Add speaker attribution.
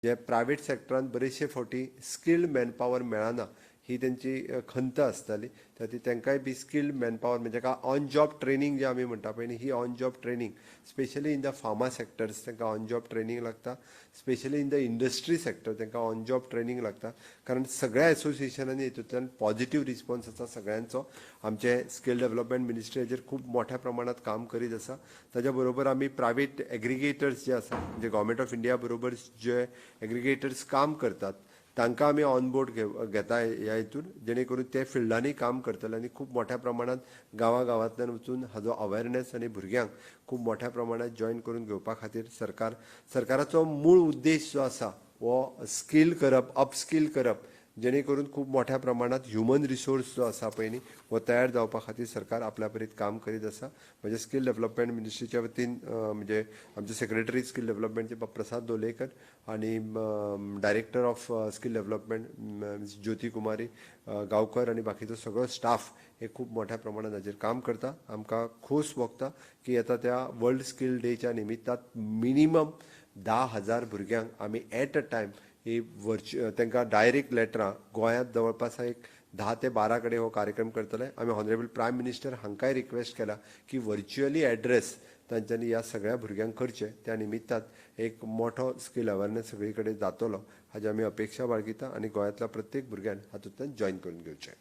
Speaker 1: जे private सेक्टरान बरेचशे फावटी skilled manpower मेळना, ही तेंची खंत आसताली. त्या खातीर तांकांय बी स्किल्ड मॅनपावर म्हणजे का ऑन जॉब ट्रेनींग जे आमी म्हणटा पळय न्ही, ही on job training, specially in the pharma sectors तांकां ऑन जॉब ट्रेनींग लागता, specially in the industry sector तांकां ऑन जॉब ट्रेनींग लागता. कारण सगळ्या एसोसिएशनांनी हितूंतल्यान पॉझिटीव रिस्पॉन्स आसा सगळ्यांचो. आमचे स्कील डेव्हलपमेंट मिनिस्ट्री हाजेर खूब मोठ्या प्रमाणात काम करीत आसा. ताच्या बरोबर आमी प्रायवेट एग्रिगेटर्स जे आसा, म्हणजे गव्हर्मेंट ऑफ इंडिया बरोबर जे एग्रिगेटर्स काम करतात, तांकां आमी ऑन बोर्ड घेता ह्या हितून, जेणे करून ते फिल्डांनी काम करतले आनी खूब मोठ्या प्रमाणात गांवा गांवांतल्यान वचून हाजो अवेरनेस आनी भुरग्यांक खूब मोठ्या प्रमाणात जॉयन करून घेवपा खातीर सरकाराचो मूळ उद्देश जो आसा हो स्कील करप, अपस्कील करप, जेणे करून खूब मोठ्या प्रमाणात ह्युमन रिसोर्स जो आसा पळय न्ही, हो तयार जावपा खातीर सरकार आपल्या परीत काम करीत आसा. म्हणजे स्कील डेव्हलपमेंट मिनिस्ट्रीच्या वतीन, म्हणजे आमचे सेक्रेटरी स्कील डेव्हलपमेंटचे प्रसाद लोलयेकर आनी director of skill development Jyoti Kumari Gaonkar आनी बाकीचो सगळो स्टाफ हे खूब मोठ्या प्रमाणात हाजेर काम करता. आमकां खोस भोगता की येता त्या वर्ल्ड स्कील डेच्या निमित्तान मिनिमम 10,000 भुरग्यांक आमी एट अ टायम ही तांकां डायरेक्ट लेटरां, गोंयांत जवळपास एक 10 ते 12 कडेन हो कार्यक्रम करतले. आमी ऑनरेबल प्रायम मिनिस्टर हांकांय रिक्वेस्ट केला की व्हर्च्युअली एड्रेस तांच्यांनी ह्या सगळ्या भुरग्यांक करचें. त्या निमित्तान एक मोठो स्कील अवेरनेस सगळी कडेन जातलो हाजी आमी अपेक्षा बाळगिता आनी गोंयांतल्या प्रत्येक भुरग्यान हातूंतल्यान जॉयन करून घेवचें.